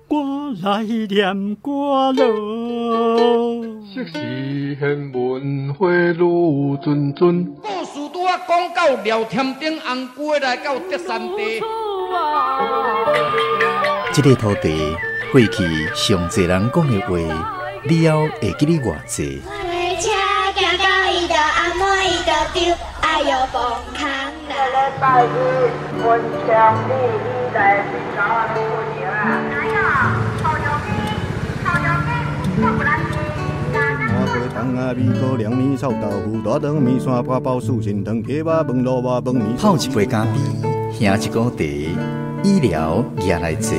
歌來念歌囉。昔時玄文花愈谆谆。故事拄仔講到廖添丁紅姑來到德山地。這个土地過去上濟人講的話，你猶會記得偌濟？泡一杯咖啡，喝一壶茶，医疗也来坐，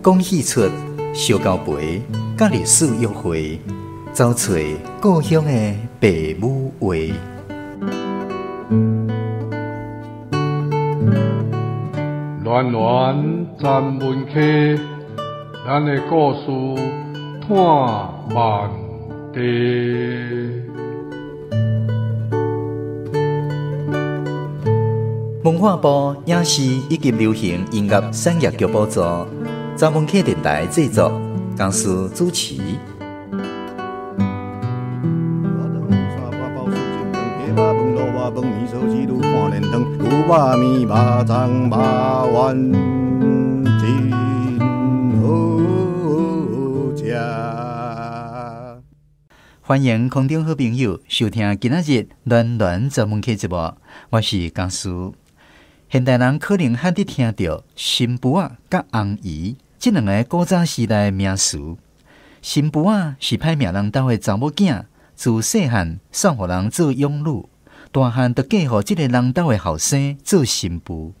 讲戏出烧交陪，佮历史约会，走揣故乡的爸母话。暖暖咱文溪，咱的故事伴万地。文化部影视以及流行音乐产业局补助，查文溪电台制作，公司主持。歡迎空中好朋友收聽今仔日暖暖查文溪節目，我是江叔。現代人可能罕得聽著新婦仔佮紅姨這兩个古早時代的名詞。新婦仔是歹命人兜的查某囝，自細漢送予人做養女，大漢就嫁予這个人兜的後生做新婦。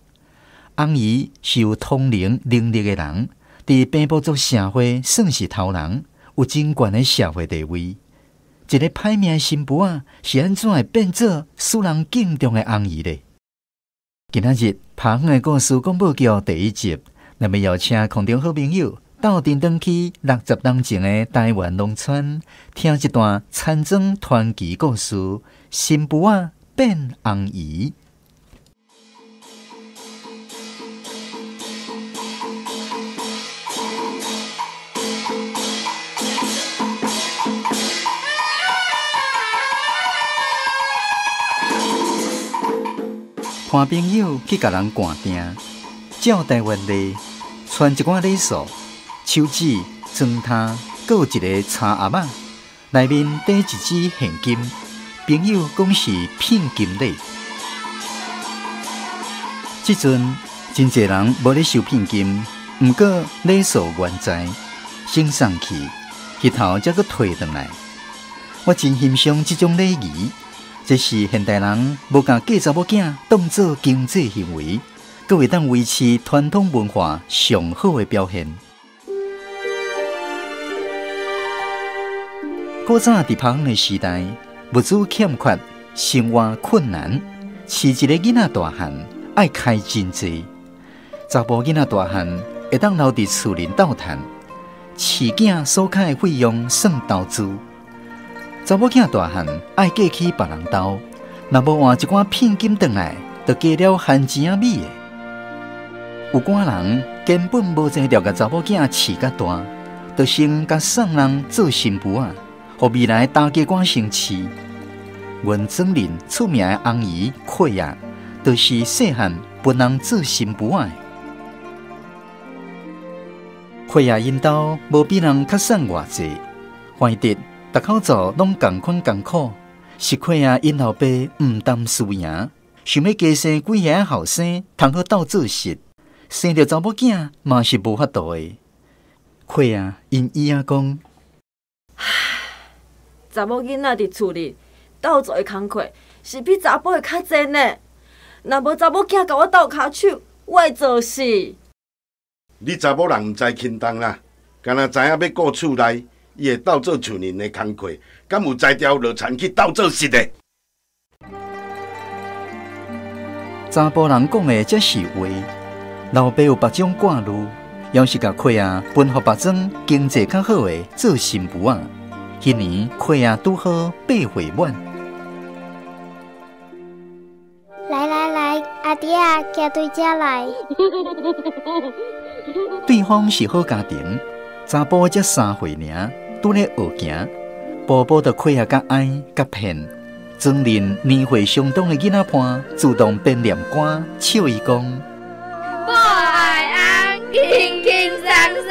紅姨是有通靈能力的人，佇平埔族社會算是頭人，有真懸的社會地位。一个歹命的新婦仔是按怎會變做使人敬重的紅姨呢？今仔日拍远的故事廣播劇第一集，咱欲邀請空中好朋友鬥陣轉去60年前的台灣農村，聽一段田莊傳奇故事：新婦仔變紅姨。伴朋友去共人捾定，照台灣例，穿一寡禮數，手指磚頭，閣有一个柴盒仔，內面缀一支現金。朋友講是聘金禮。這陣真濟人無咧收聘金，毋過禮數原在，先送去，彼頭才閣提轉來。我真欣賞這種禮儀。這是現代人無共嫁查某囝當做經濟行為，閣會當維持傳統文化上好的表現。古早佇拍遠的時代，物資欠缺，生活困難，飼一個囡仔大漢愛開真濟。查埔囡仔大漢會當留佇厝裡鬥趁，飼囝所開的費用算投資。查某囝大漢愛嫁去別人兜，若無換一寡聘金轉來，就加了番錢仔米的。有寡人根本無才調共查某囝飼甲大，就先共送人做新婦仔，予未來大家官先飼。原庄林出名的紅姨契仔，就是細漢分人做新婦仔的。契仔𪜶兜無比人較送偌濟，反正逐口做攏仝款艱苦，是契仔𪜶老爸毋擔輸贏，想欲加生幾歲仔後生，通好鬥做實，生著查某囝嘛是無法度的。契仔𪜶姨仔講：查某囡仔佇厝裡鬥做的工課是比查埔的較濟呢。若無查某囝共我鬥跤手，我會做死。你查某人毋知輕重啦，敢若知影欲顧厝內。伊會鬥做厝人的工課，敢有才調落田去鬥做實的？查埔人講的這是話，老爸有別種掛慮，要是共契仔分予別莊經濟較好的做新婦仔，彼年契仔拄好8歲滿。來來來，阿弟仔，行對遮來。對方是好家庭，查埔才3歲爾，拄咧學行，步步就開啊，較矮較騙。莊恁年歲相當的囡仔伴，自動編念歌，笑伊講：某愛翁，輕輕鬆鬆，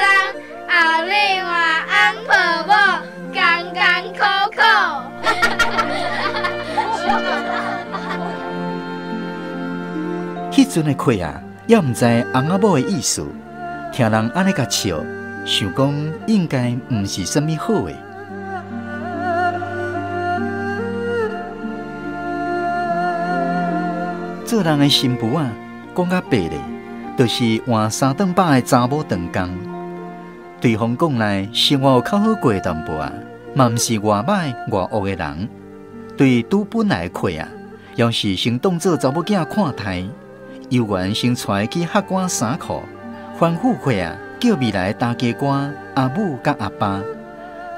後日換翁抱某，艱艱苦苦。彼陣的開啊，猶毋知翁仔某的意思，聽人按呢共笑，想講應該毋是啥物好的。做人的新婦仔，講較白咧，就是換三頓飽的查某長工。對方講來，生活有較好過淡薄仔，嘛毋是偌歹偌惡的人。對拄本來的開仔，猶是先當做查某囝看待，猶原先帶去客官衫褲，吩咐開仔叫未來大家官阿母佮阿爸，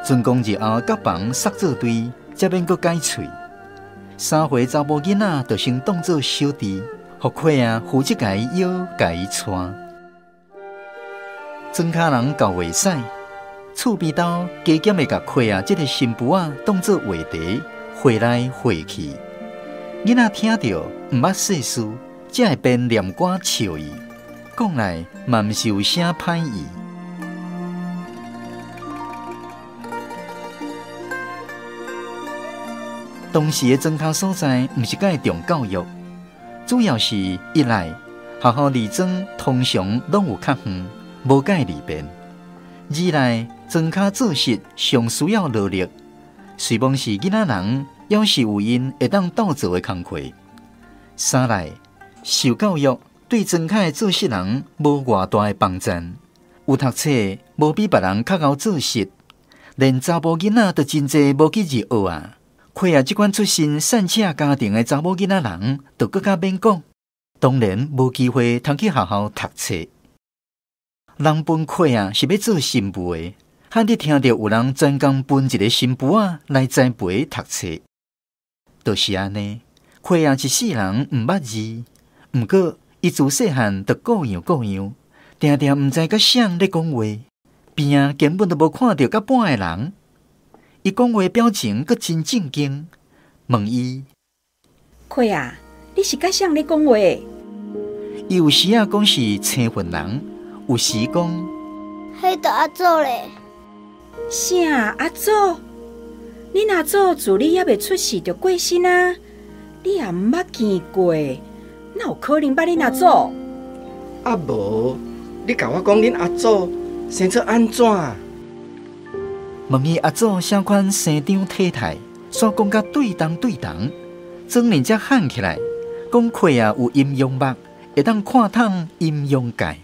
準講日後甲房塞做堆，才免閣改喙。3歲查某囡仔就先當做小弟，予開仔負責共伊搖、共伊帶。莊跤人到袂使，厝邊兜加減會共開仔這个新婦仔當做話題，話來話去。囡仔聽著毋捌世事，才會編念歌笑伊，講來嘛毋是有啥歹意。當時的莊跤所在，毋是介重教育，主要是一來學校離莊通常攏有較遠，無介利便；二來莊跤做事上需要勞力，雖罔是囡仔人，猶是有𪜶會當鬥做的工課。三來受教育對莊跤的做事人無偌大的幫助，有讀冊無比別人較𠢕做事，連查埔囡仔都真濟無去入學啊！開仔這款出身散赤家庭的查某囡仔人，就閣較免講，當然無機會通去學校讀冊。人分開仔是欲做新婦的，罕得聽著有人專工分一个新婦仔來栽培讀冊，就是按呢。開仔一世人毋捌字，毋過伊自細漢就顧樣顧樣，定定毋知佮誰咧講話，邊仔根本就無看著佮半个人。伊講話表情閣真正經，問伊：開仔，你是佮誰咧講話？伊有時仔講是青雲人，有時講，彼就阿祖咧。啥阿祖？恁阿祖自你猶未出世就過身啊？你也毋捌見過，哪有可能捌恁阿祖？啊無，你共我講恁阿祖生做按怎？問伊阿祖啥款生長體態，煞講甲對同對同，莊恁才喊起來，講開仔有陰陽目，會當看通陰陽界。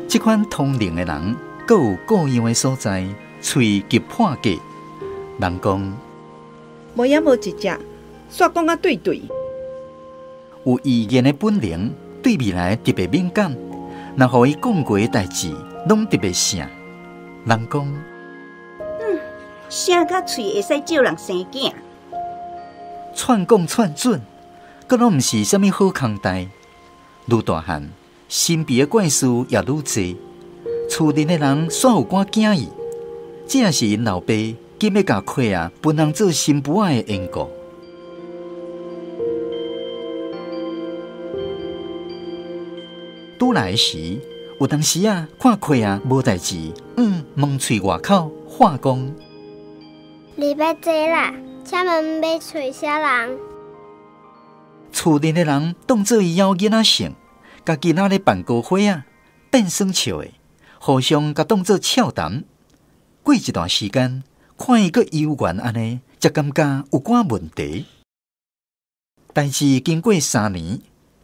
這款通靈的人，閣有故樣的所在，喙極破格。人講無影無一隻，煞講甲對對。有預言的本領，對未來特別敏感。若予伊講過的代誌，攏特別聖。人講，聲佮喙會使照人生囝，串講串準，閣攏毋是啥物好空代。愈大漢，身邊的怪事也愈濟，厝內的人煞有寡驚伊。這也是𪜶老爸緊欲共開仔分人做新婦仔的緣故。拄來時，有當時啊，看開仔無代誌，門喙外口話講：禮拜坐啦，請問欲揣啥人？厝內的人當做伊枵囡仔性，共囡仔咧扮高花仔，變耍笑的，互相共當做俏談。過一段時間，看伊閣猶原按呢，才感覺有寡問題。代誌經過3年。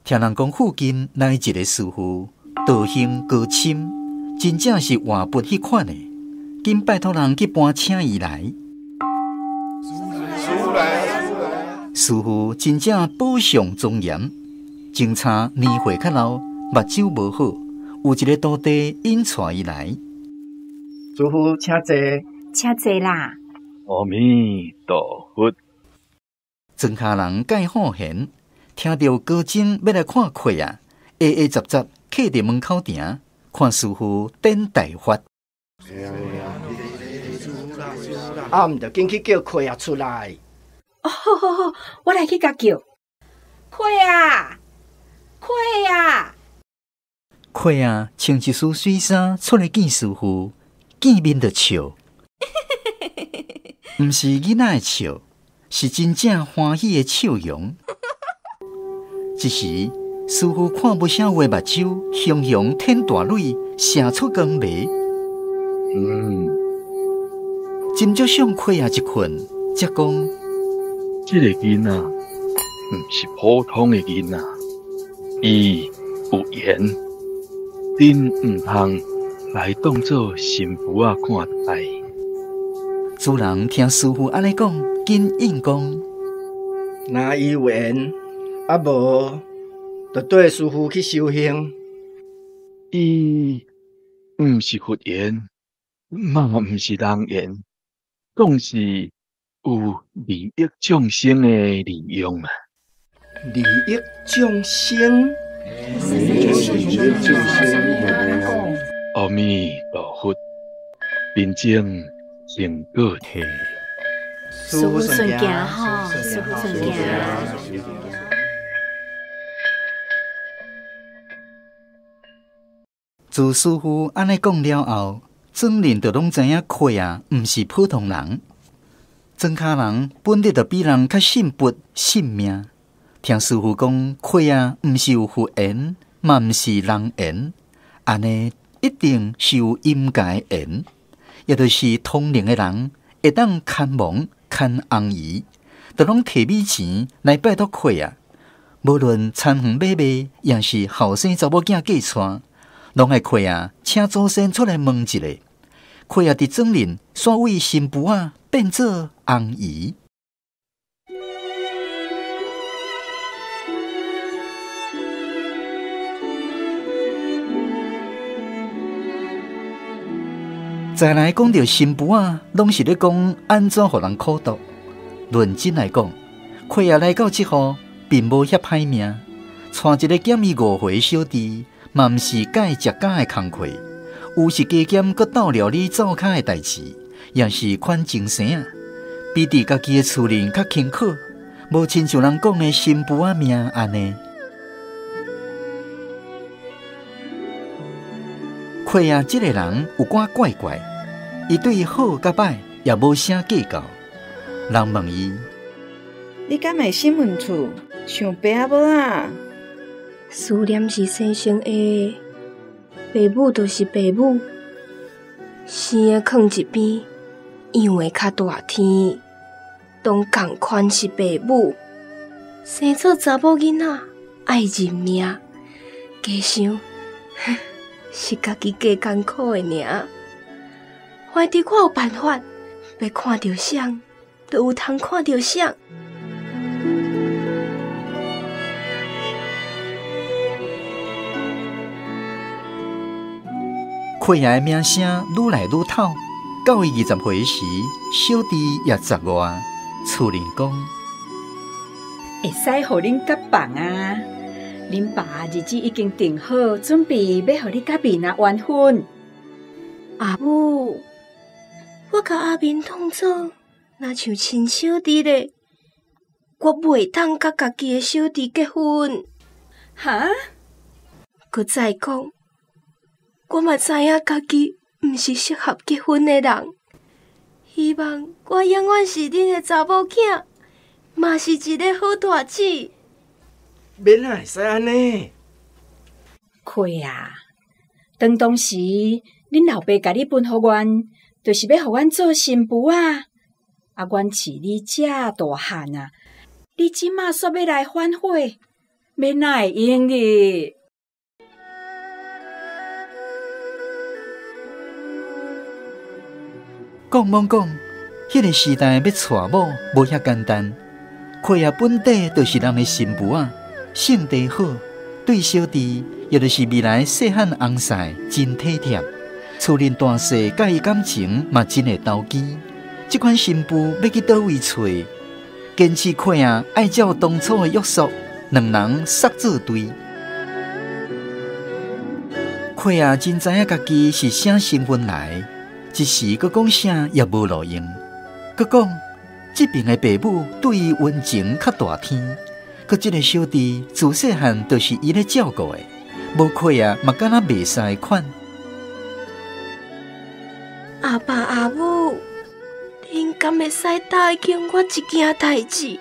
聽人講，附近來一个師傅，道行高深，真正是活佛彼款的。緊拜託人去搬請伊來。師傅真正寶相莊嚴，前差年歲較老，目睭無好，有一个徒弟引帶伊來。師傅請坐，請坐啦。阿彌陀佛。莊跤人蓋好賢。聽著高僧欲來看契仔，下下雜雜徛佇門口埕，看師父典大法。啊，毋著緊去叫契仔出來。哦，好好好，我來去共叫。契仔，契仔。契仔穿一身水衫出來見師父，見面就笑，毋是囡仔的笑，是真正歡喜的笑容。這時，師父看無啥話，目睭雄雄舔大淚，射出光芒。斟酌上契仔一困，才講：這个囡仔毋是普通的囡仔，伊有緣，恁毋通來當做新婦仔看待。主人聽師父按呢講，緊應講：若伊有緣，啊無，就綴師父去修行。伊毋是佛緣，嘛毋是人緣，總是有利益眾生的利用啊！利益眾生，阿彌陀佛，臨終成果體。師父順行吼，師父順行。自師父按呢講了後，莊人就攏知影契仔毋是普通人。莊跤人本來就比人較信佛信命，聽師父講，契仔毋是有佛緣，嘛毋是人緣，按呢一定是有陰界緣，也就是通靈的人會當牽亡牽紅姨，就攏提米錢來拜託契仔。無論田園買賣，抑是後生查某囝嫁娶，攏愛契仔請祖先出來問一下。契仔佇莊裡煞為新婦仔變做紅姨。再來講著新婦仔，攏是咧講按怎予人苦毒。論真來講，契仔來到這戶，並無遐歹命，娶一个減伊5歲小弟，嘛毋是佮伊食家的工課，有是加減閣鬥料理灶跤的代誌，也是款精神啊。比佇家己的厝裡較輕巧，無親像人講的新婦仔命按呢。契仔這个人有寡怪怪，伊對好佮歹也無啥計較。人問伊：你敢會新聞厝想爸仔母啊？思念是生成的，爸母就是爸母，生的囥一邊，養的較大天，拢仝款是爸母。生做查某囡仔愛認命，加想是家己加艱苦的爾。反正我有辦法，欲看著誰，就有通看著誰。契仔的名聲愈來愈透，到伊20歲時，小弟也15啊。厝人講，會使予恁結房啊！恁爸日子已經定好，準備欲予你佮面啊完婚。阿母，我共阿明當做若像親小弟咧，我袂當佮家己的小弟結婚。哈？閣再講，我嘛知影家己毋是適合結婚的人，希望我永遠是恁的查某囝，嘛是一个好大姊。免哪會使按呢？契仔，當時恁老爸共你分予阮，就是欲予阮做新婦仔。啊，阮飼你遮大漢啊，你這馬煞欲來反悔，欲哪會用哩？講罔講，彼个時代欲娶某無遐簡單。契仔本底就是人的新婦仔，性地好，對小弟，也就是未來細漢翁婿真體貼。厝裡大細佮伊感情嘛真會投機。這款新婦欲去佗位揣，堅持契仔愛照當初的約束两人煞做对。亏啊，真知影家己是啥身份来，一时阁讲啥也无路用。阁讲这边的爸母对伊温情较大天，阁这个小弟自细汉就是伊咧照顾的，无亏啊嘛敢若袂使款。阿爸阿母，恁敢会使答应我一件代志？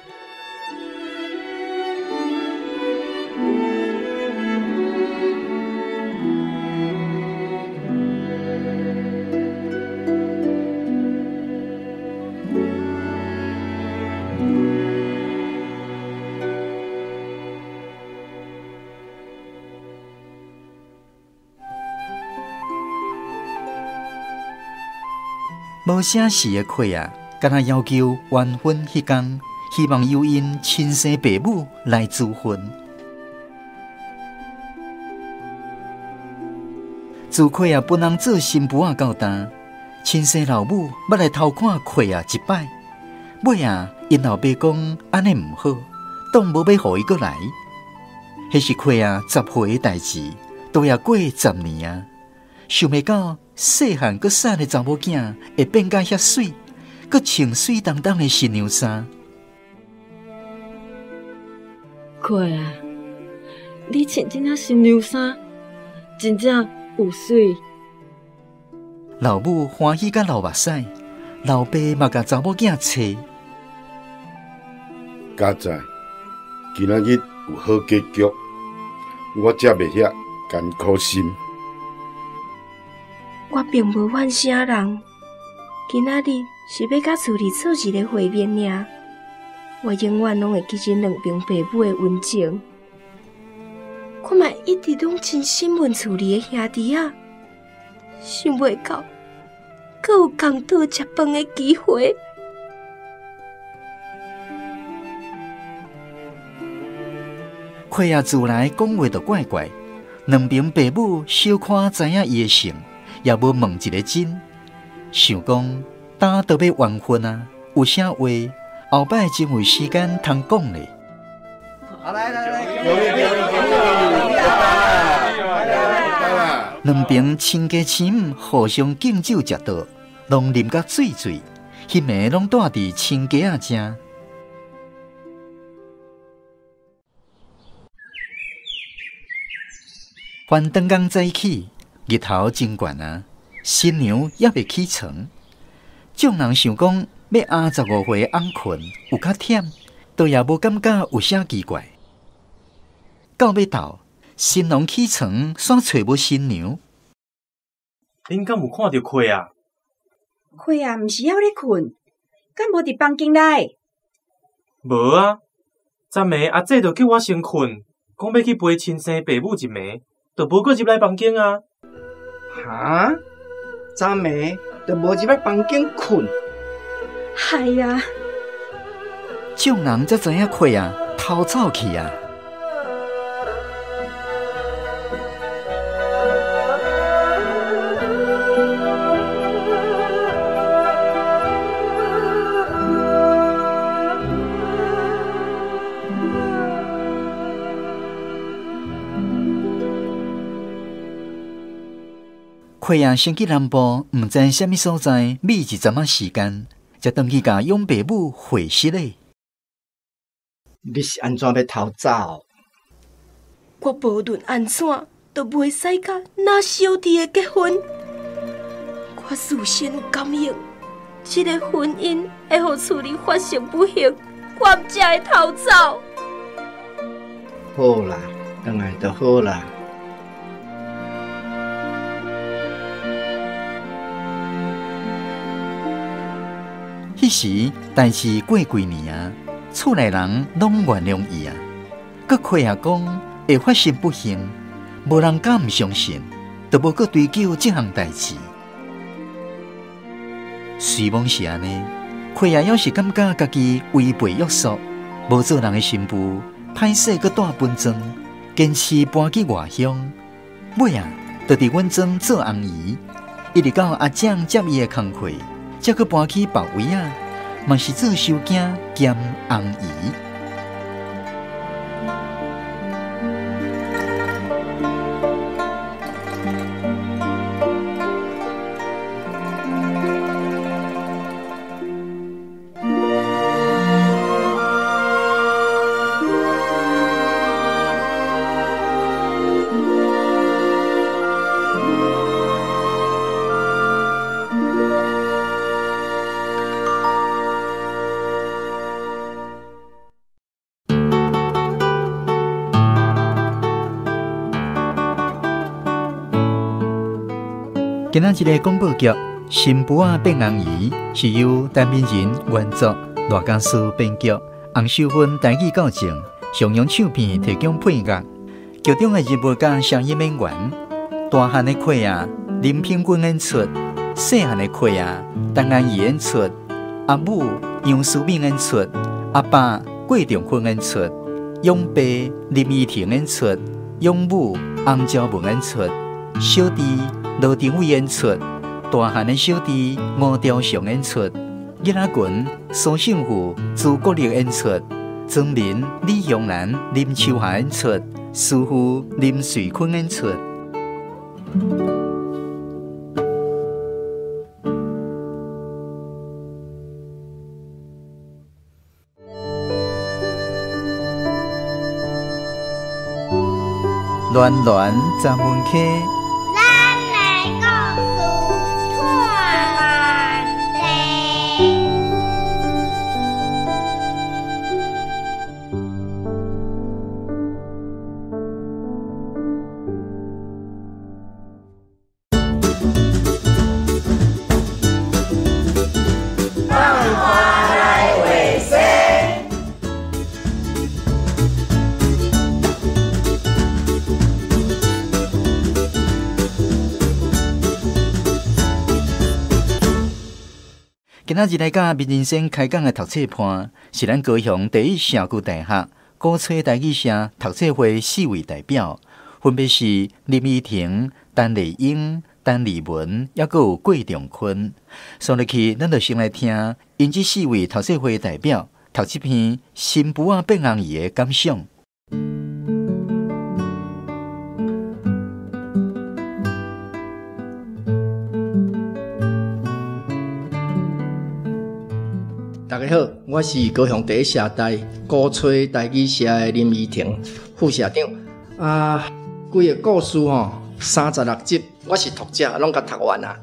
无啥事的亏啊，敢若要求完婚彼工，希望由𪜶亲生爸母来主婚。自亏啊本人做新妇仔到今，亲生老母捌来偷看亏啊一摆，尾啊𪜶老爸讲按呢毋好，当无欲予伊阁来。彼是亏啊10岁的代志，都也过10年啊，想袂到。细汉阁瘦的查某囝会变甲遐媠，阁穿媠当当的新娘衫。亏啊，你穿这领新娘衫，真正有媠。老母欢喜甲流目屎，老爸嘛共查某囝揣。佳哉，今仔日有好结局，我才袂遐艰苦心。我并无怨啥人，今仔日是欲佮厝里做一个会面尔。我永远拢会记这两边爸母的温情。我嘛一直拢真审问厝里的兄弟仔，想袂到，阁有共桌食饭的机会。亏啊，自来讲话就怪怪，两边爸母小可知影伊的性。也无问一个真，想讲今都欲完婚啊，有啥话后摆真有时间通讲咧。来来来，两边亲家亲母互相敬酒食道，拢啉甲醉醉，彼暝拢住伫亲家仔遮。翻转工早起。日头真悬啊，新娘犹未起床。众人想讲欲压15岁翁困有较忝，倒也无感觉有啥奇怪。到尾头，新郎起床，煞揣无新娘。恁敢有看著亏啊？亏啊，毋是犹咧困，敢无伫房间内？无啊，昨暝阿姐就叫我先困，讲欲去陪亲生爸母一暝，就无阁入来房间啊。哈？昨暝就无入来房间困？系啊！众人才知影亏啊，偷走去啊！亏啊，先去南部，毋知啥物所在，覕一阵仔时间，才转去共养爸母回实咧。你是按怎欲偷走？我无论按怎，都袂使佮那小弟的结婚。我事先有感应，这个婚姻会予厝里发生不幸，我才会偷走。好啦，转来就好啦。彼时代志过几年啊，厝内人拢原谅伊啊。阁亏啊讲会发生不幸，无人敢毋相信，就无阁追究这项代志。虽罔是按呢，亏啊犹是感觉家己违背约束，无做人的新妇，歹势阁带分装，坚持搬去外乡。尾啊，就伫阮庄做红姨，一直到阿蒋接伊的工课。才阁搬去别位啊，嘛是做收惊兼红姨。今仔日个广播剧《新妇仔变红姨》是由陈明仁原作，赖家书编剧，洪秀芬台语教正，上扬唱片提供配乐。剧中的人物佮声音演员，大汉的亏啊，林品君演出；细汉的亏啊，陈安仪演出；阿母杨淑敏演出；阿爸郭仲坤演出；养爸林依婷演出；养母洪昭文演出；小弟罗廷伟演出，大汉的小弟吴朝祥演出，囡仔群苏胜富、朱国立演出，庄民李香兰、林秋霞演出，师傅林瑞坤演出。暖暖十门溪。今仔日来佮民人生开讲的读册伴，是咱高雄第一社区大学鼓吹台语社读册会四位代表，分别是林依婷、陈丽英、陈丽文，抑阁有郭仲坤。送入去，咱就先来听𪜶这四位读册会代表读这篇《新妇仔变红姨》的感想。大家好，我是高雄第一社大鼓吹台语社的林依婷副社长。啊，规个故事吼，36集，我是读者，拢共读完啊。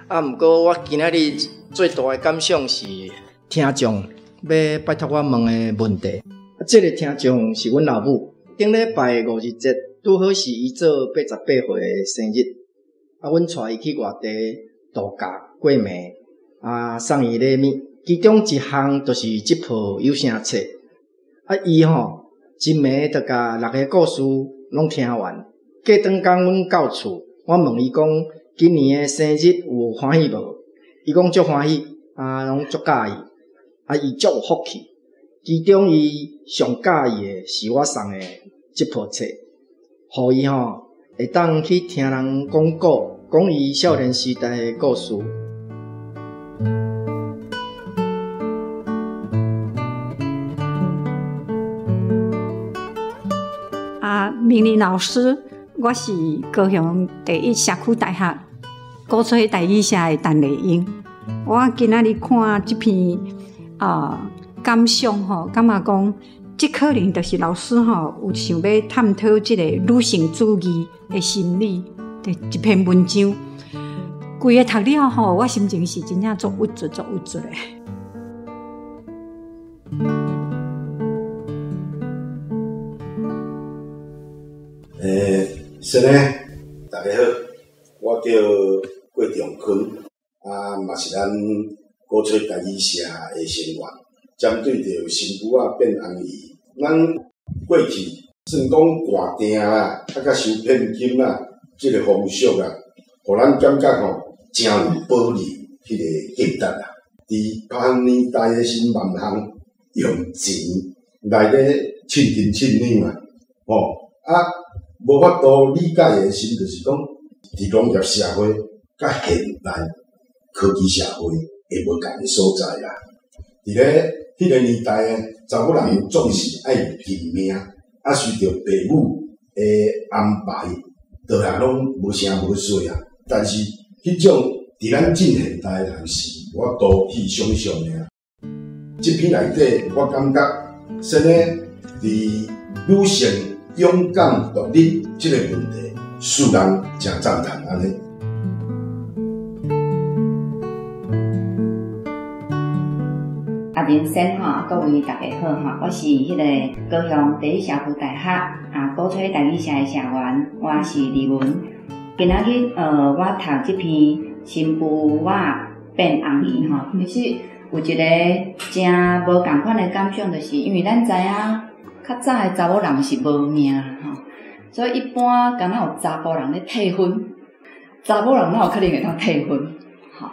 啊，毋过我今仔日最大的感想是听众欲拜托我问的问题。啊，这个听众是阮老母，顶礼拜五日节拄好是伊做88岁的生日。啊，阮带伊去外地度假过暝，啊，送伊礼物。其中一项就是这部有声册，啊，伊吼一暝就共6个故事拢听完。过转工阮到厝，我问伊讲今年的生日有欢喜无？伊讲足欢喜，啊，拢足喜意，啊，伊足有福气。其中伊上喜意的是我送的这部册，予伊吼会当去听人讲古，讲伊少年时代的故事。明林老师，我是高雄第一社区大学鼓吹台语社的陈丽英。我今仔日看这篇感想吼，感觉讲这可能就是老师吼有想欲探讨这个女性主义的心理的一篇文章。规个读了吼，我心情是真正足郁卒、足郁卒的。先呢，大家好，我叫郭仲坤，啊，嘛是咱鼓吹台语社的成员。针对著新妇仔变红姨，咱过去算讲挂定啦，啊，佮收聘金啊，这个风俗啊，予咱感觉吼，诚有保留彼个价值啊。伫80年代的时，万项用钱来咧称斤称两啊，吼啊。无法度理解的时，就是讲，伫农业社会佮现代科技社会会无仝的所在啦。伫咧彼个年代，查某人总是爱认命，啊，随著爸母的安排，就也拢无声无息啊。但是，彼种伫咱近现代人是无法度去想象的啊。这篇内底，我感觉，先呢，伫女性勇敢独立这个问题，使人诚赞叹按呢。啊，人生吼，各位大家好吼，我是彼个高雄第一社区大学啊鼓吹台语社的社员，我是李文。今仔日我讀這篇新婦仔變紅衣吼，其實有一個誠無仝款的感想，就是因為咱知影較早的查某人是無命吼，所以一般敢若有查埔人咧退婚，查某人哪有可能會當退婚？吼，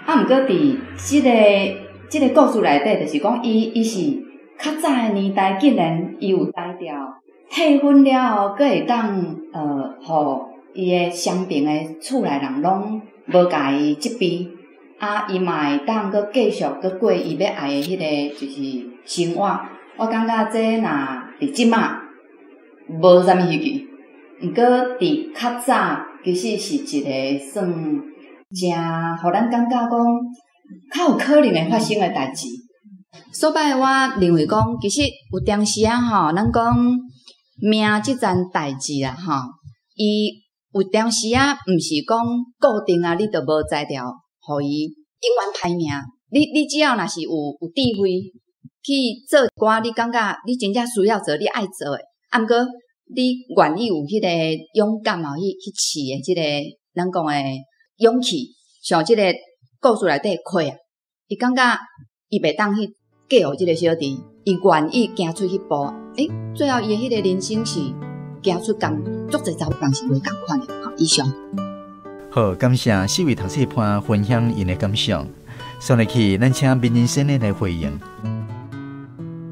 啊，毋過佇這個故事內底，就是講伊是較早的年代，竟然伊有才調退婚了後，閣會當予伊的雙爿的厝內人攏無共伊責備，啊，伊嘛會當閣繼續閣過伊欲愛的彼個就是生活。我感覺這若佇這馬無啥物稀奇，毋過佇較早其實是一個算誠，予咱感覺講較有可能會發生的代誌。所擺我認為講，其實有當時仔吼，咱講命這件代誌啦，吼，伊有當時仔毋是講固定啊，你就無才調，予伊永遠歹命。你只要若是有智慧去做一寡，你感覺你真正需要做，你愛做的，啊，毋過你願意有彼個勇敢啊，去試的這個咱講的勇氣，像這個故事內底虧啊，伊感覺伊袂當去嫁予這個小弟，伊願意行出彼步，最後伊的彼個人生是行出仝足濟查某人是無仝款的。好，以上。好，感謝四位讀冊伴分享𪜶的感想。煞落去，咱請民人先生來回應。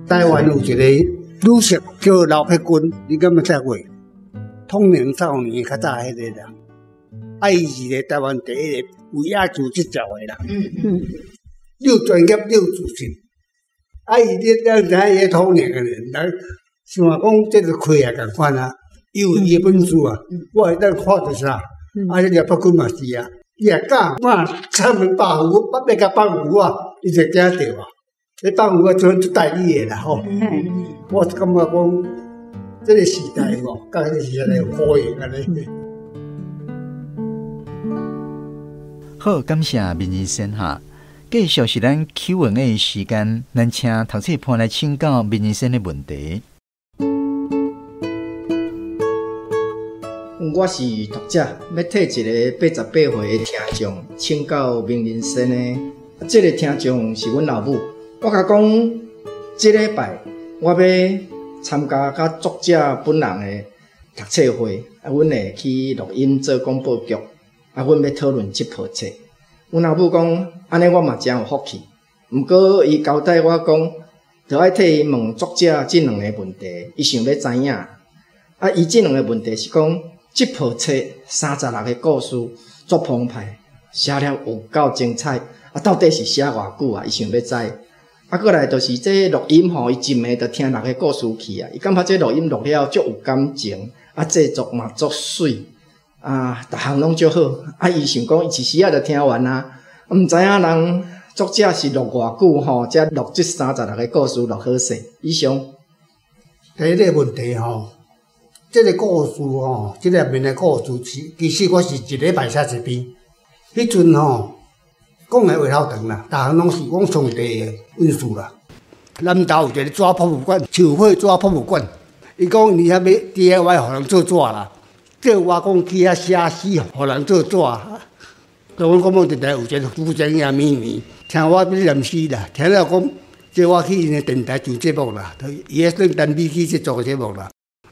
台灣有一個女俠叫劉碧君，你敢捌聽過？通靈少年較早彼個人，啊，伊是個台灣第一個為愛做執照的人。又專業又自信。啊，伊你咱知影伊通靈的人，人想講這個開也仝款啊，伊有伊的本事啊，我會當看著啥？啊，這劉碧君嘛是啊，伊若敢我上面百符，欲共放符啊，伊就驚著啊。你放符啊，做做代志的啦吼。我感覺講，這個時代吼，佮彼個時代有呼應按呢。好，感謝民醫生哈。繼續是咱 Q&A 的時間，咱請讀冊伴來請教民醫生的問題。我是讀者，欲替一个88歲的聽眾請教明仁先生。這个聽眾是阮老母，我共講，這禮拜我欲參加佮作者本人的讀冊會，啊，阮會去錄音做廣播劇，啊，阮欲討論這部冊。阮老母講，按呢我嘛誠有福氣。毋過伊交代我講，著愛替伊問作者這兩個問題，伊想欲知影。啊，伊這兩個問題是講，這部冊36個故事足澎湃，寫了有夠精彩。啊，到底是寫偌久啊？伊想欲知。啊，過來就是這錄音吼，伊一暝就聽6個故事去啊。伊感覺這錄音錄了足有感情，啊，製作嘛足媠，啊，逐項攏足好。啊，伊想講，伊一時仔就聽完啊，毋知影人作者是錄偌久吼，才錄這36個故事錄好勢。以上。第一個問題吼，這個故事吼，這個內面的故事，其實我是一禮拜寫一篇。彼陣吼，講的話頭長啦，逐項攏是講上帝的恩賜啦。南投有一個紙博物館，樹火紙博物館，伊講伊遐欲 DIY 予人做紙啦，叫我講去遐寫詩，予人做紙。所以阮廣播電台有一個主持人咪咪，聽我欲念詩啦，聽了講，叫我去𪜶的電台上節目啦，伊咧算單飛去製作的節目啦。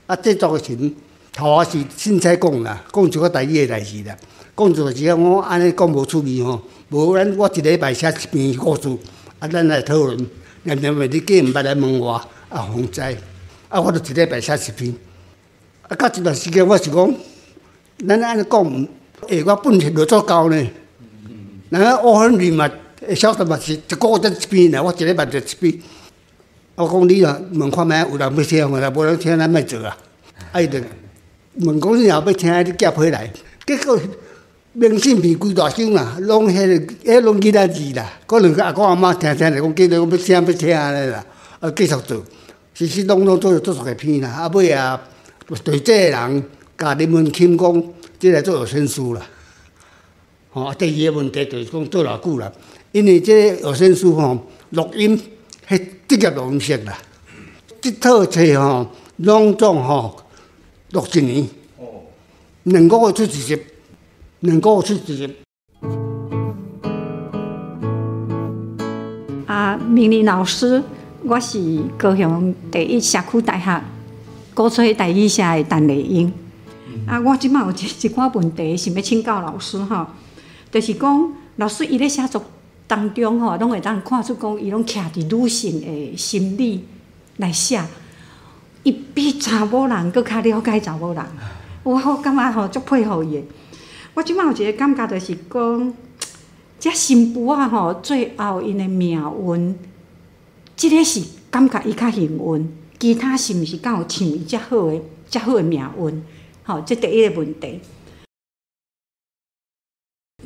啊，製作的時陣，頭仔是凊彩講啦，講一個台語的代誌啦。講一個時候，我按呢講無趣味吼，無咱我一禮拜寫一篇故事，啊，咱來討論，念念袂，你計毋捌來問我，啊，予知，啊，我就一禮拜寫一篇。啊，到這段時間我是講，咱按呢講，我本錢就足夠呢。人家烏粉面嘛，小說嘛是一個月才一篇爾，我一禮拜就一篇。我講你若問看覓，有人欲聽無啦？無人聽，咱莫做啊。啊，伊就問講你若欲聽，你寄批來。結果明信片規大箱啦，攏彼个，彼攏囡仔字啦。可能阿公阿嬤聽聽就講，叫你講欲聽欲聽按呢啦。啊，繼續做，其實攏攏做做十幾篇啦。啊，尾啊，對這个人共林文钦講，這來做有聲書啦。吼，啊，第二个問題就是講做偌久啦，因為這個有聲書吼，錄音彼職業錄音室啦，這套冊吼，攏總吼錄一年，2個月出一集。兩個出一集。啊，明玲老師，我是高雄第一社區大學鼓吹台語社的陳麗英。啊，我這擺有一寡問題想欲請教老師吼，就是講老師伊咧寫作當中吼，攏會當看出講伊攏徛佇女性的心理來寫，伊比查某人閣較了解查某人，我感覺吼足佩服伊的。我這擺有一個感覺，就是講，這新婦仔吼，最後𪜶的命運，這个是感覺伊較幸運，其他是毋是敢有像伊遮好的命運？吼，這第一個問題。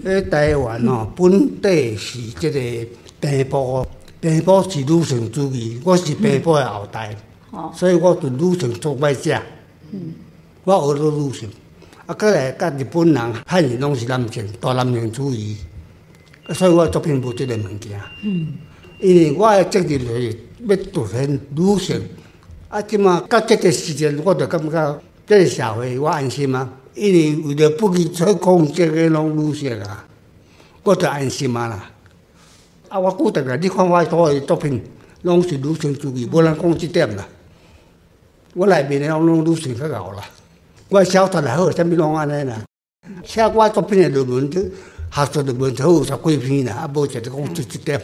咧台灣吼，本地是這個平埔，平埔是女性主義，我是平埔的後代，所以我對女性足愛寫。我學做女性，啊，閣來佮日本人、漢人攏是男性，大男性主義，所以我作品無這个物件。因為我的責任就是欲凸顯女性，啊，這馬到這個時陣，我就感覺這個社會我安心啊，因為為著不去做抗爭的攏女性啊，我就安心啊啦。啊，我固定來，你看我所有的作品攏是女性主義，無人講這點啦。我內面的攏女性較𠢕啦，我小說也好，啥物攏按呢啦。寫我作品的論文，學術論文都有十幾篇啦，啊，無一個講這點。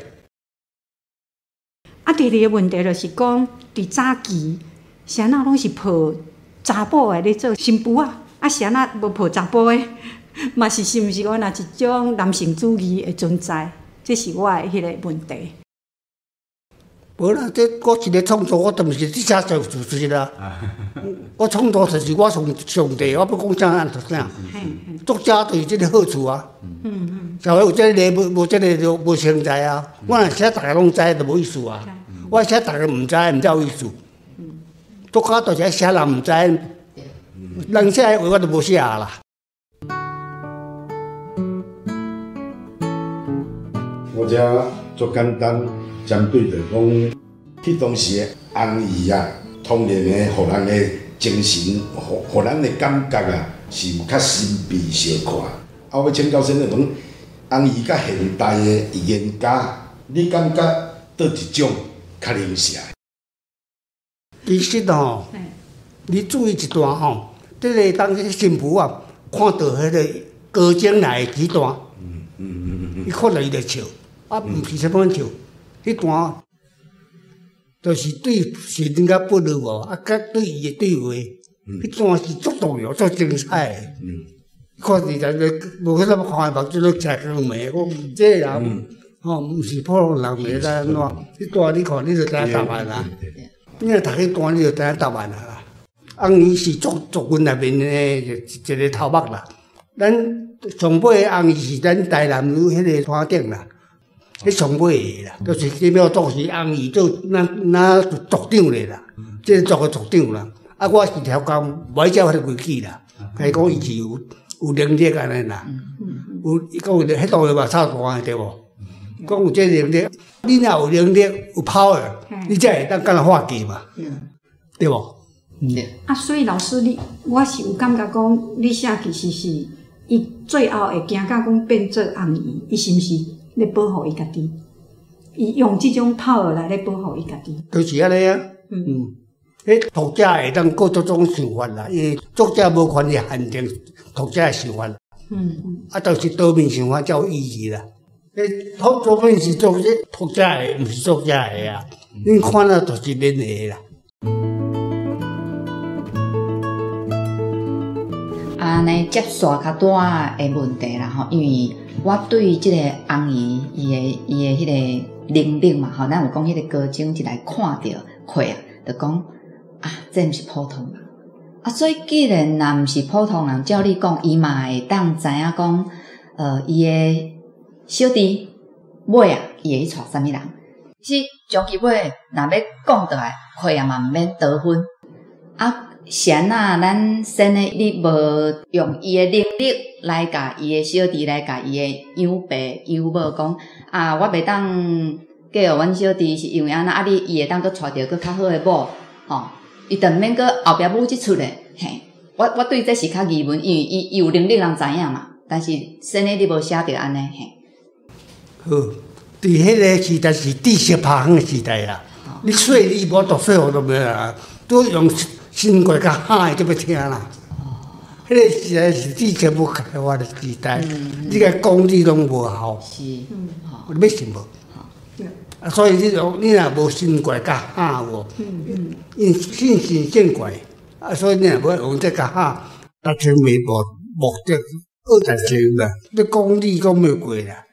啊，第二個問題就是講，佇早期，啥若攏是抱查埔的咧做新婦仔，啊，啥若無抱查埔的，嘛是是毋是講若一種男性主義的存在？這是我的彼個問題。無啦，這我一個創作，我都毋是佇寫事實啦。我創作就是我上帝，我欲講啥按就啥。作家就是這個好處啊。社會有這個禮，無這個就無存在啊。我若寫逐个攏知，就無意思啊。我寫逐个毋知，毋才有意思。作家就是愛寫人毋知，人寫的話我就無寫啦。我這足簡單，針對著講，彼當時的紅衣啊，當然的，予人的精神，予咱的感覺啊，是有較神秘相看。啊，我欲請教先生講，紅衣佮現代的預言家，你感覺佗一種較靈寫？其實吼，你注意一段吼，這個當時新婦啊，看到彼個高井來的這段，伊看到伊就笑，啊，毋是啥物笑，彼段就是對神佮不如無，啊，佮對伊的對話，彼段是足重要、足精彩的。看佇在咧，無去啥物看，目睭攏斜光暝，講這個人吼，毋是普通人，袂使按怎？彼段你看，你就知影答案啦。你若讀彼段，你就知影答案啦。紅衣是族群內面的一個頭目啦。咱上尾紅衣是咱台南有彼個山頂啦，彼上尾的啦，就是金廟族是紅衣做咱族長咧啦，這個族的族長啦。啊，我是調工，無愛照彼個規矩啦。伊講伊是有能力按呢啦，有伊講有彼當然嘛差大的對無？講有這能力，你若有能力有 power，你才會當敢若化解嘛，對無？啊，所以老師你，我是有感覺講，你寫其實是伊最後會行到講變做紅衣，伊是毋是咧保護伊家己？伊用這種 power 來咧保護伊家己。就是按呢啊，彼作者會當閣多種想法啦，因為作者無權利限定作者的想法。啊，就是多面想法才有意義啦。彼作品是作者的，毋是作者的啊。恁看了就是恁的啦。按呢接續較大的問題啦吼，因為我對這個紅姨伊的彼個能力嘛吼，咱有講彼個高中一來看著看啊，就講啊，這毋是普通人啊，所以既然若毋是普通人，照你講，伊嘛會當知影講，伊的小弟尾啊，伊會去娶啥物人？其實終其尾，若欲講倒來，開啊嘛毋免得分啊。是按怎咱先的你無用伊的能力來共伊的小弟來共伊的養爸養母講啊，我袂當嫁予阮小弟是因為按怎啊？你伊會當閣娶著閣較好的某吼，伊就毋免閣後壁舞這出咧。嘿，我對這是較疑問，因為伊有能力人知影嘛，但是先生你無寫著按呢嘿。好，佇彼个時代是知識拍遠的時代啦。你說理無讀說服都袂啦，都用神怪佮喊的就欲聽啦。彼个時代是知識無開發的時代，你共講理攏無效。是，你欲信無？啊，所以你用你若無神怪佮喊有無？𪜶信神見怪，啊，所以你若無用這共喊，達成袂無目的，學達成啦。你講理講袂過啦。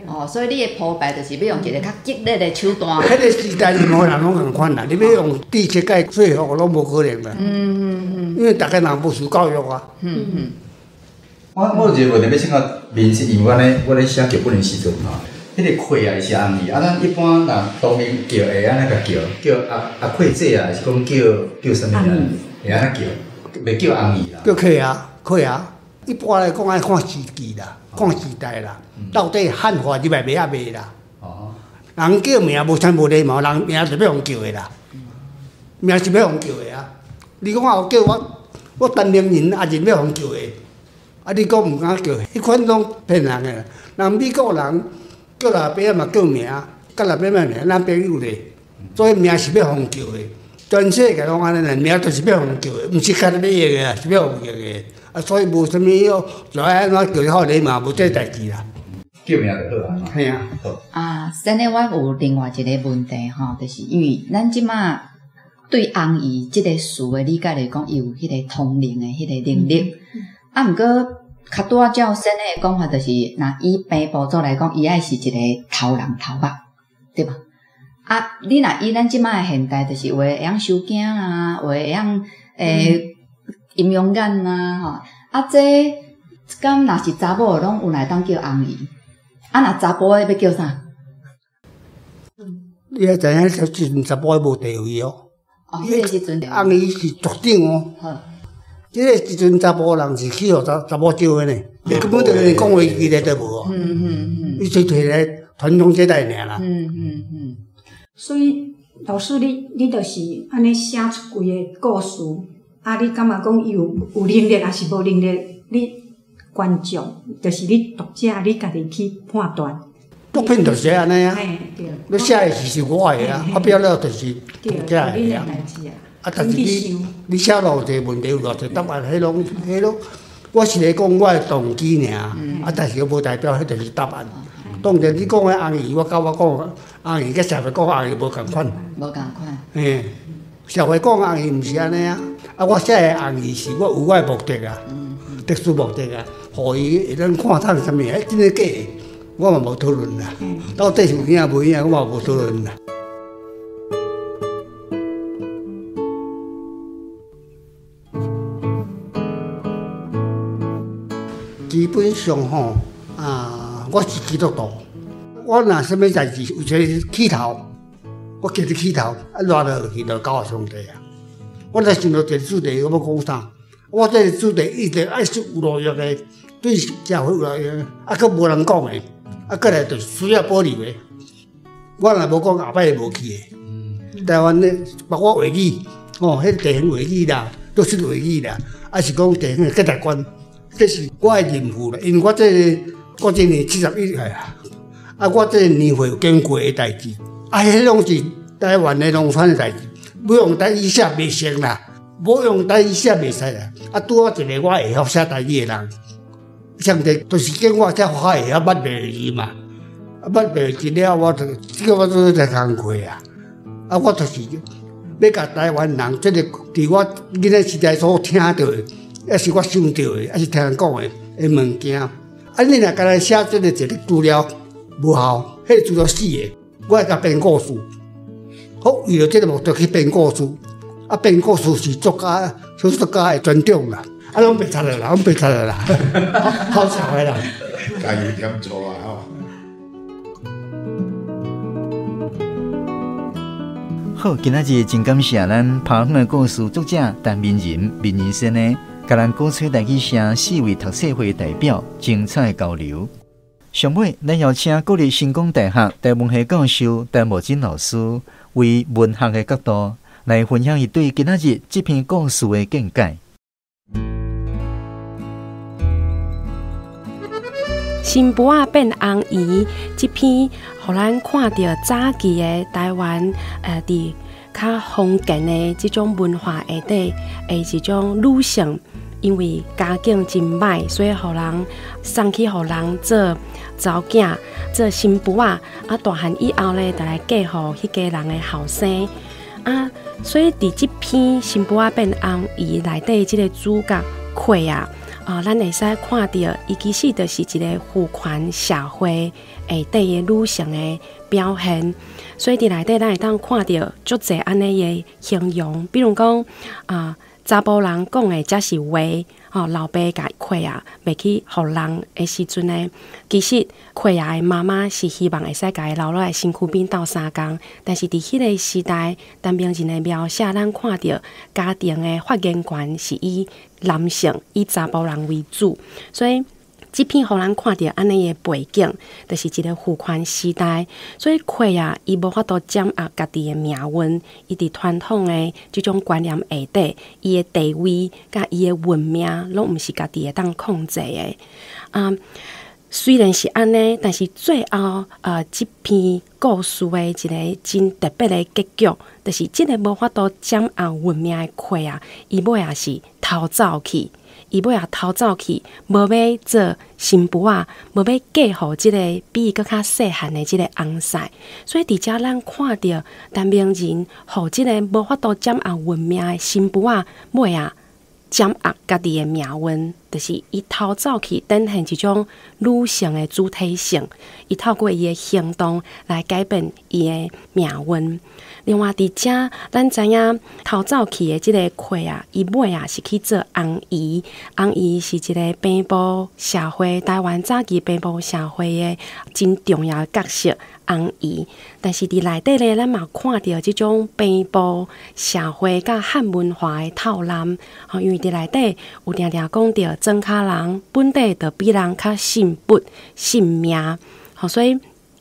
哦，所以你的鋪排就是欲用一个較激烈的手段。彼个時代任何人攏仝款啦，你欲用知識共說服攏無可能啦。因為逐个人無受教育啊。我有一个問題欲請教明生，因為我咧寫劇本的時陣吼，彼个契仔伊是紅姨，啊，咱一般人當面叫會按呢共叫，叫阿契姐啊，還是講叫啥物啊？會按呢叫，袂叫紅姨啦。叫契仔，契仔。一般來講愛看時機啦，看時代啦，到底漢化入來袂抑袂啦。人叫名無啥無禮貌，人名是欲予叫的啦，名是欲予叫的啊。你講啊，叫我我陳明仁也是欲予叫的，啊，你講毋敢叫，彼款攏騙人的。人美國人叫老爸嘛叫名，佮老爸嘛名，咱朋友咧，所以名是欲予叫的。全世界攏按呢啦，名就是欲予叫的，毋是家己欲用的，是欲予叫的。啊，所以無啥物哦，就愛按怎叫較禮貌，無這代誌啦。叫名就好啊。嘿啊。啊，先生，我有另外一个問題吼，就是因為咱這馬對紅姨這个詞的理解來講，伊有彼个通靈的彼个能力。啊，毋過較拄仔照先生的講法，就是若以平埔族來講，伊愛是一个頭人頭目，對吧？啊，你若以咱這馬的現代，就是有的會曉收驚啊，有的會曉陰陽眼啊，吼！啊，這敢若是查某的，攏有來當叫紅姨。啊，若查埔的欲叫啥？你愛知影，彼時陣查埔的無地位哦。哦，彼个時陣紅姨是族長哦。這个時陣查埔人是去予查某招的呢，根本就連講話機會都無哦。伊就提來傳宗接代爾啦。所以老師你，你就是按呢寫出規个故事。啊！你感覺講伊有能力，抑是無能力？你觀眾就是你讀者，你家己去判斷。作品就是按呢啊。你寫的是我的啊，發表了就是讀者的啊。啊，但是你寫落一個問題有偌濟答案，彼攏，我是咧講我的動機爾，啊，但是無代表彼就是答案。當然，你講的紅姨，我佮我講紅姨，佮社會講紅姨無仝款。無仝款。嘿。社會講紅姨毋是按呢啊！啊，我寫的紅姨是我有我的目的啊，特殊目的啊，予伊會當看透啥物，欸，真的假的，我嘛無討論啦。到底是有影無影，我嘛無討論啦。基本上吼，啊，我是基督徒，我若啥物代誌有一个起頭。我記得起頭，啊，賴落去就交予上帝啊！我若想著一个主題，我欲講啥？我這个主題一定愛是有路用的，對社會有路用，啊，閣無人講的，啊，閣來就需要保留的。我若無講，後擺會無去的。台灣的包括話語，哦，彼个地方話語啦，都是話語啦，啊是講地方的價值觀，這是我的任務啦。因為我這个，我今年71歲啊，啊，我這個年歲有經過的代誌。啊，彼攏是台灣的農村的代誌，欲用台語寫袂成啦，無用台語寫袂使啦。啊，拄好一个我會曉寫台語的人，上帝就是叫我才較會曉捌白字嘛。啊，捌白字了，我就這個我做這工課啊。啊，我就是欲共台灣人，這个佇我囡仔時代所聽著的，抑是我想著的，抑是聽人講的物件。啊，你若干焦寫這个一个資料無效，彼个資料死的。我會共編故事，好為著這个目的去編故事，啊，編故事是作家、小說家的專長啦，啊，攏白賊啦，攏白賊啦，好笑的啦。加油添醋啊！吼。好，今仔日真感謝咱拍遠的故事作者陳明仁、明仁先生，共咱鼓吹台語社四位讀冊會代表精彩交流。上尾，咱邀請國立成功大學台文系教授陳慕貞老師，為文學的角度來分享伊對今仔日這篇故事的見解。新妇仔变红姨这篇，予咱看著早期的台湾，伫较封建的这种文化下底的一种女性，因为家境真歹，所以予人送去予人做查某囝，做新妇仔。啊，大汉以后咧，就来嫁予彼家人的后生。啊，所以伫这篇新妇仔变红姨内底，这个主角契仔。啊，咱会使看著，伊其实就是一个父权社会下底的女性的表现。所以伫内底，咱会当看著足济按呢的形容，比如讲啊，查埔人讲的才是话，吼，老爸共契仔卖去予人的时阵呢，其实契仔的妈妈是希望会使共伊留落来身躯边斗相共，但是伫彼个时代，陈明仁的描写，咱看著家庭的发言权是以男性、以查埔人为主，所以这篇予咱看著按呢的背景，就是一个父权时代，所以契仔伊无法度掌握家己的命运，伊伫传统的这种观念下底，伊的地位佮伊的运命，拢毋是家己会当控制的。啊，虽然是按呢，但是最后，这篇故事的一个真特别的结局，就是这个无法度掌握运命的契仔，伊尾也是逃走去。伊尾也逃走去，无欲做新妇仔，无欲嫁予这个比伊阁较细汉的这个翁婿。所以伫遮咱看著陈明仁，予这个无法度掌握运命的新妇仔，尾仔掌握家己的命运，就是伊逃走去，展现一种女性的主体性。伊透过伊的行动来改变伊的命运。另外，伫遮咱知影逃走去的这个契仔，伊尾仔是去做红姨。红姨是一个平埔社会，台湾早期平埔社会的真重要的角色。红姨，但是伫内底咧，咱嘛看著这种平埔社会佮汉文化的透滥。吼，因为伫内底有定定讲著庄跤人本底就比人较信佛信命，吼，所以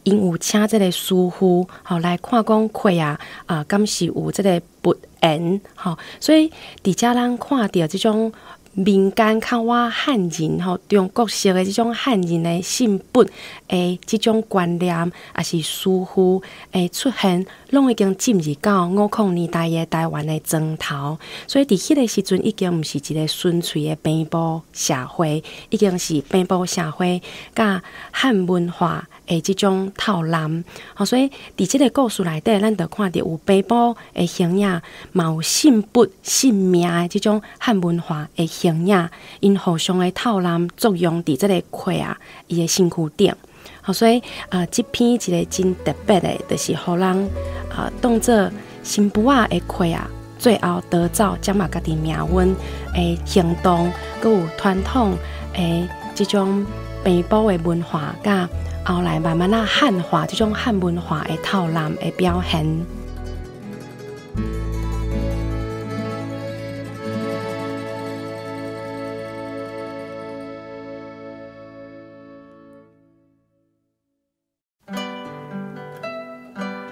𪜶有请这个师傅，吼，来看讲契仔啊，敢是有这个佛缘，吼，所以伫遮咱看著这种民间较倚汉人，吼，中国式的这种汉人的信佛的这种观念，抑是师傅的出现，拢已经进入到50年代的台湾的庄头。所以伫彼个时阵，已经毋是一个纯粹的平埔社会，已经是平埔社会佮汉文化的这种透滥。吼，所以伫这个故事内底，咱就看著有平埔的形影，嘛有信佛信命的这种汉文化的形影，𪜶互相的透滥作用伫这个契仔伊的身躯顶。吼，所以这篇一个真特别的，就是予人当做新妇仔的契仔，最后逃走，掌握家己命运的行动，阁有传统的这种平埔的文化，佮后来慢慢仔汉化这种汉文化的透滥的表现。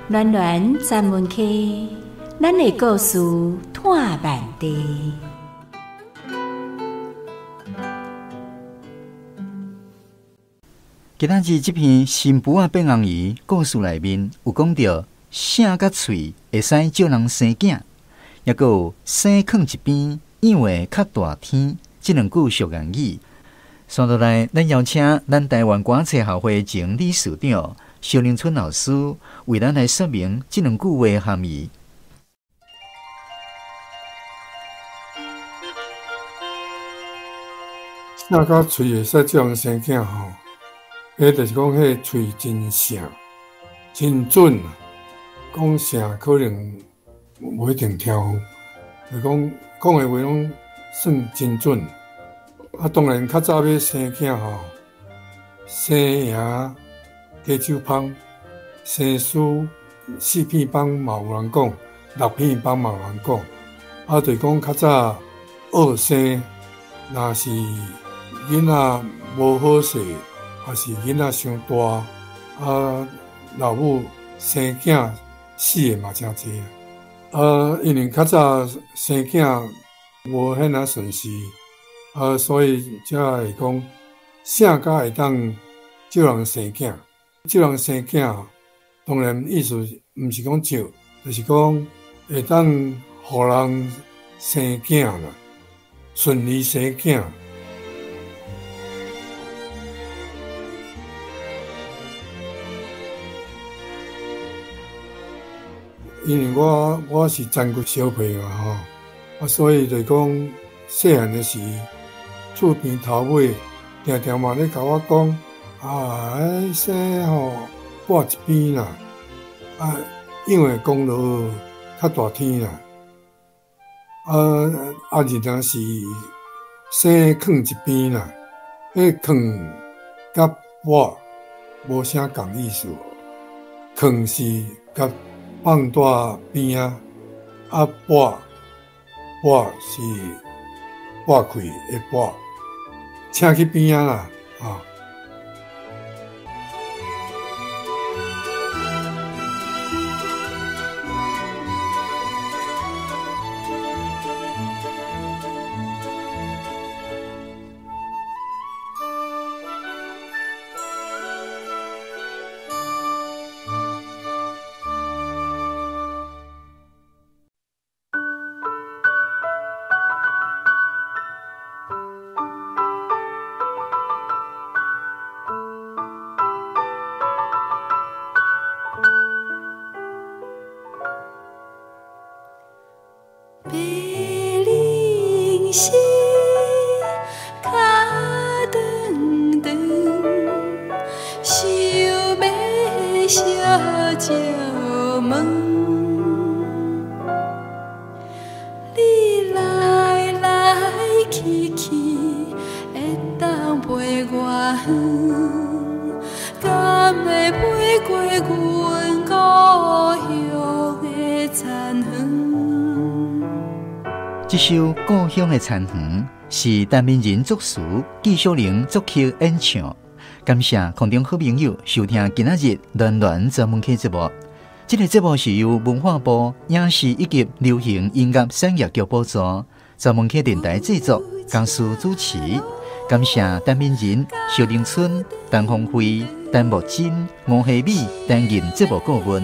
暖暖专门区，咱的故事拖慢地。今仔日这篇新妇仔变红姨故事内面有讲著声佮喙会使照人生囝，抑阁有生囥一边养会较大天，这两句俗谚语。接落来，咱邀请咱台湾歌册协会前理事长萧玲春老师为咱来说明这两句话的含义。声佮喙会使照人生囝吼，彼就是讲，彼个喙真声，真准啊！讲声可能无一定听有，就讲讲的话拢算真准。啊，当然较早欲生囝吼，生赢加酒芳，生输四片枋嘛有人讲，六片枋嘛有人讲。啊，就是讲较早学生，若是囡仔无好势，抑是囡仔伤大，啊，老母生囝死的嘛诚济啊。因为较早生囝无遐尔顺遂，啊，所以才会讲啥家会当照人生囝，照人生囝，当然意思毋是讲照，就是讲会当予人生囝啦，顺利生囝。因为我是残疾小朋友吼，啊，所以就讲细汉的时，厝边头尾定定嘛咧共我讲，啊，彼生吼挂一边啦，啊，因为功劳较大天啦，啊啊，日若是生囥一边啦，彼囥佮跋无啥仝意思，囥是佮放在边仔，啊，跋跋是跋开的跋，请去边仔啦，啊。这首《故乡的田园》是陈明仁作词，纪晓玲作曲演唱。感谢空中好朋友收听今仔日暖暖专门客节目。这个节目是由文化部影视以及流行音乐产业局补助，专门客电台制作，江苏主持。感谢陈明仁、萧玲春、陈凤辉、陈木真、吴希美担任节目顾问，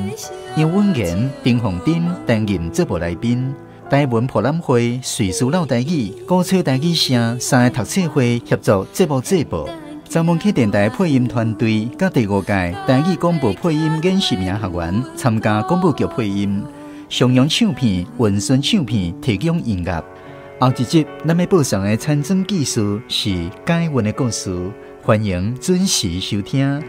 杨文言、丁凤珍担任节目来宾。台文博览会、瑞士老台语、鼓吹台语声三个读册会协助节目制播。专门去电台配音团队，佮第五届台语广播配音演习名学员参加广播剧配音。上扬唱片、文顺唱片提供音乐。后一集咱欲播送的田庄记事是改运的故事，欢迎准时收听。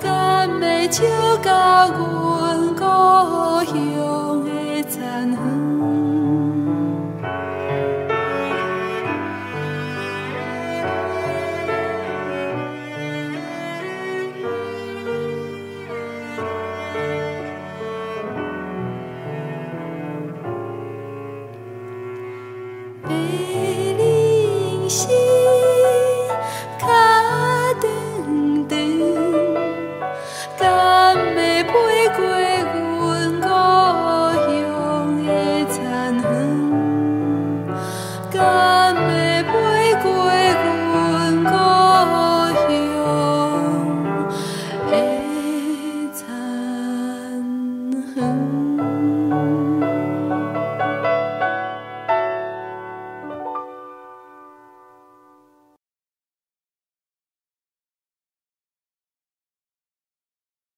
敢会笑到阮故乡的田园？